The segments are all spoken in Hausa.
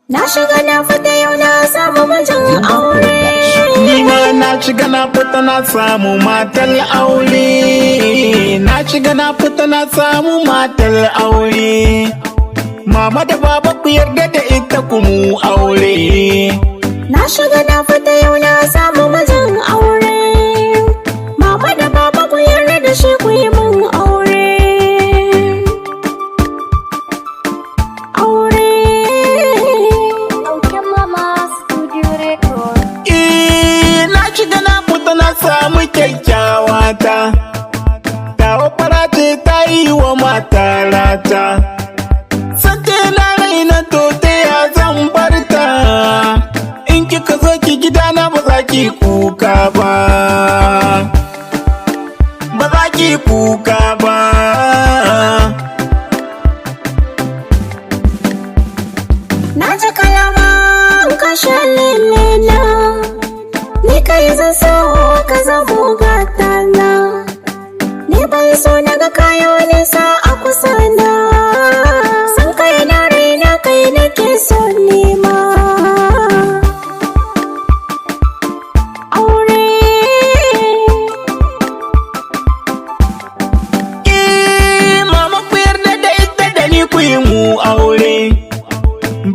Na shiga na fita, yau na samu mijin aure. Ni ma na shiga na fita, na samu matar aure. Na shiga na fita, na samu matar aure. Mama da baba, ku yarda da ita, ku mu aure. Na shiga na fita, yau na samu mijin aure. Mama da baba, ku yarda da shi, ku yi min aure. Aure. Autan Mama Studio Record. Eh, na shiga na fita, na samu kyakkyawa ta. Tawa fara ce, ta yi wa mata rata. Sante na raina, to ta ya zan barta? In kika zo ki gidana, ba za ki kuka ba. Ba za ki kuka ba. Na ji kalaman ka shalele, ni kai zan so ka zamo gatana. Ni ban so na ga kayo nisa a kusa na. San kai na raina, kai nake so nema. Aure. Eh, mama, ku yarda da ita da ni, ku yi mu aure.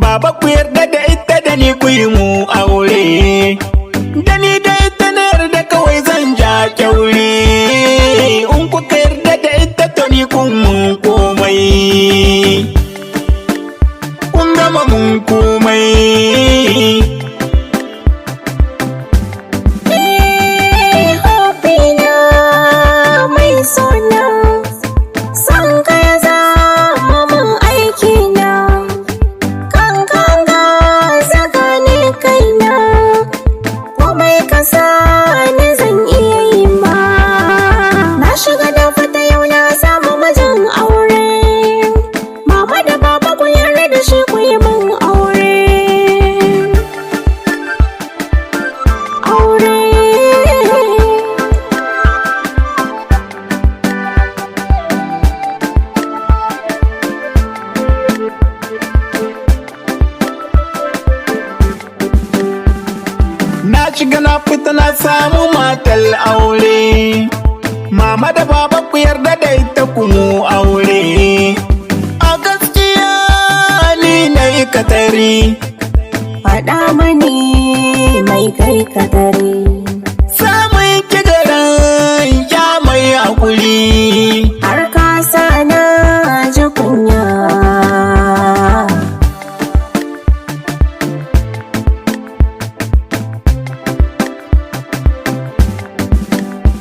Baba, ku yarda da ita da ni, ku yi mu aure. Da ni da ita na yarda, kawai zan ja kyaure. In kuka yarda da ita, to ni kun mun komai. Kun gama mun komai. Eh, hobina mai sona, son ka ya zama mun aikina. Kan kan zaga ne kaina, komai ka sa ni zan iya yi ma. Na shiga na fita, yau na samu mijin aure. Mama da baba, ku yarda da shi, ku yi min aure. Aure. Na shiga na fita, na samu matar aure. Mama da baba, ku yarda da ita, ku mu aure. A gaskiya ni na yi katari. Faɗa mani mai kai ka dare. Samun kigaran ya mai hakuri. Har ka sa na ji kunya.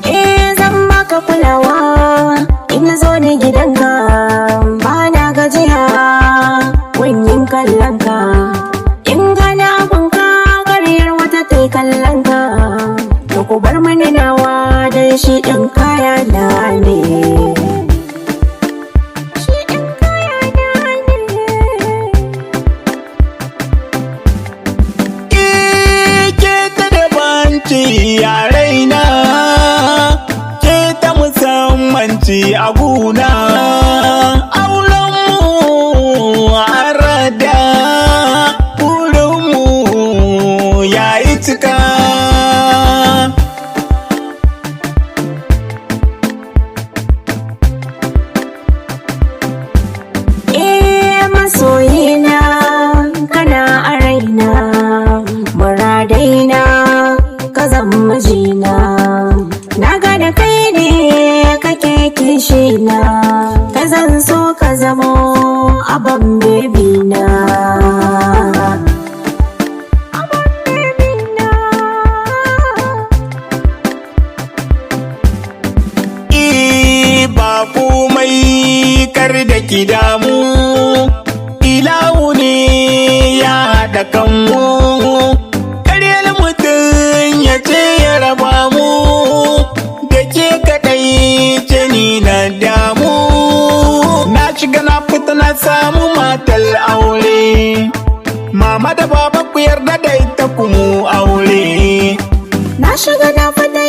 Eh, zan baka kulawa in na zo ni gidanka, ba na gajiya yin kallon ka. In gana gunka karyar wata ta yi kallon ka. To ku bar mani nawa, don shi ɗin kaya na ne. Shi ɗin kaya na ne. Eh, ke ta daban ce a raina. Ke ta musamman ce a guna. Aurenmu arada, burinmu ya yi cika. Eh, masoyina, kana a raina, muradaina ka zan mijina. Na gane kai ne kake kishina, ka zan so ka zamo abin bebina. Abin bebina. Eh, ba komai, kar da ki damu. Ilahu ne ya haɗa kanmu. Karyar mutum ya ce ya raba mu. Da ke kaɗai ce ni na damu. Na shiga na fita, na samu matar aure. Mama da baba, ku yarda da ita, ku mu aure. Na shiga na fita.